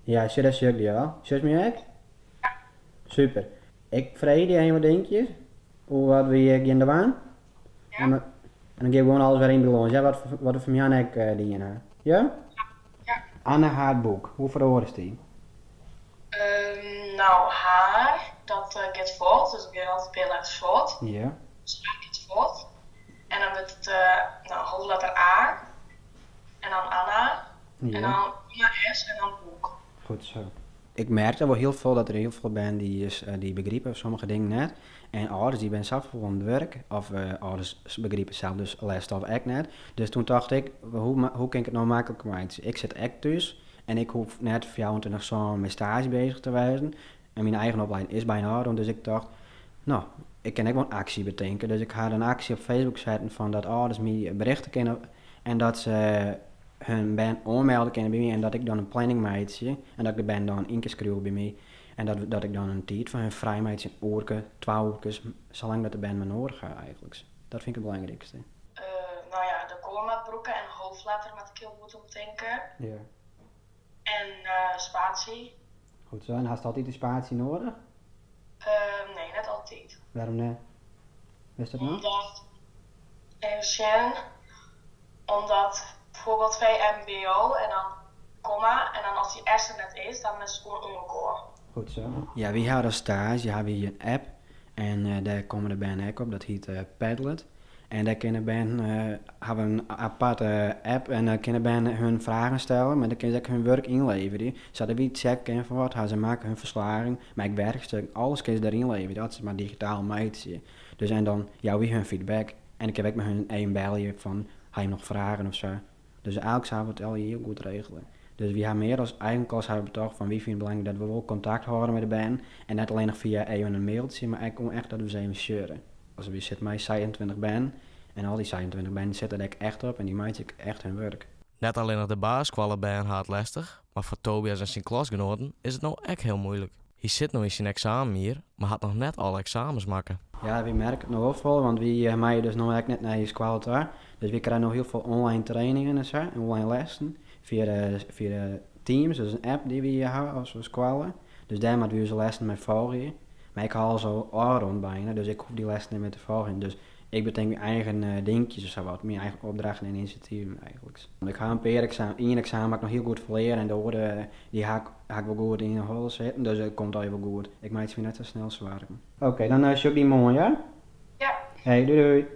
Ja, sjoch, dêr sjoch ik dy al. Sjochst my ek? Super. Ik freegje dy even wat dinkjes oer wat we hjir gean dwaan. En dan gean ik gewoan alles wer yn balâns, ja, wat wat we fan 'e moarn ek dien ha. Ja? Ja. Anne har boek, hoe feroarest dy? No, har, dat giet fuort, dus ik gean altyd in pear letters fuort. Ja. Dus har giet fuort. En dan wurdt it, no, hoofdletter A en dan Anna en dan komma S en dan boek. Goed zo. Ik merk dat wol hiel folle dat der hiel folle bern dy dy begripe sommige dingen net. En âlders dy binne safolle oan it wurk, of âlders begripe sels dus lesstof ek net. Dus toen tocht ik, hoe hoe kin ik it no maklik meitsje? Ik sit ek thús en ik hoech net 24/7 mei staazje beuzich te wêzen. En myn eigen oplieding is byna ôfrûn, dus ik tocht, no, ik kin ek wol in aksje betinke. Dus ik ha in aksje op Facebook setten fan dat âlders my berichte kinne en dat se hun bern oanmelde kinne by my en dat ik dan in planning meitsje en dat ik de bern dan yn kin skriuwe by my en dat dat ik dan in tiid foar hun frijmeitsje, in oerke, twa oerkes, salang dat de bern my noadich ha eigentlik. Dat fyn ik it belangrykste. No ja, de komma brûke en hoofdletter moat ik hiel goed om tinke. Ja. En spatie. Goed zo. En hast altyd in spatie noadich? Nee, net altyd. Wêrom net? Witst dat noch? Omdat, even sjen, omdat bijvoorbeeld VMBO en dan komma en dan as dy S der net is, dan is it gewoan oan elkoar. Goed zo. Ja, wy hawwe as staazje hawwe wy in app en dêr komme de bern ek op, dat hyt Padlet. En dêr kinne bern hawwe in aparte app en dêr kinne bern hun fragen stelle, mar dêr kinne se ek hun wurk ynleverje, sadat wy tsjekke kinne fan wat hawwe se makke, hun ferslaging, mar ek werkstukken, alles kinne se dêr ynleverje as se it mar digitaal meitsje. Dus en dan jouwe wy hun feedback en dan kinne we ek mei hun even belje fan ha jim noch fragen of sa. Dus eigentlik hawwe we it allegear hiel goed regele. Dus wy hawwe mear as eigen klas hawwe betocht fan wy fine it belangryk dat we wol kontakt hâlde mei de bern en net allinnich fia even in mailtsje, mar ek gewoan echt dat we se even sjogge. Also wy sitte mei 26 bern en al dy 26 bern sitte der ek echt op en dy meitsje ek echt hun wurk. Net allinnich de basisskoallebern ha it lestich, mar foar Tobias en syn klasgenoaten is it no ek hiel muoilik. Hy sit no yn syn eksamenjier, mar hat noch net alle eksamens makke. Ja, wy merke it no wol folle, want wy meie dus no ek net nei skoalle ta. Dus wy krije no hiel folle online trainingen en sa, en online lessen, fia de fia de Teams, dat is in app dy't wy hawwe as skoalle. Dus dêr moatte wy ús lessen mei folgje. Mar ik ha alles al ôfrûn byna, dus ik hoech dy lessen net mear te folgjen. Dus ik betink myn eigen dinkjes of sa wat, myn eigen opdrachten en inisjativen eigentlik. Ik ha in pear eksamens, ien eksamen ha ik noch hiel goed ferlearre en de oare dy ha ik ha ik wol goed yn 'e holle sitten, dus it komt allegear wol goed. Ik meitsje my net sa snel soargen. Oké, dan sjoch ik dy moarn, ja? Ja. Hey, doei doei.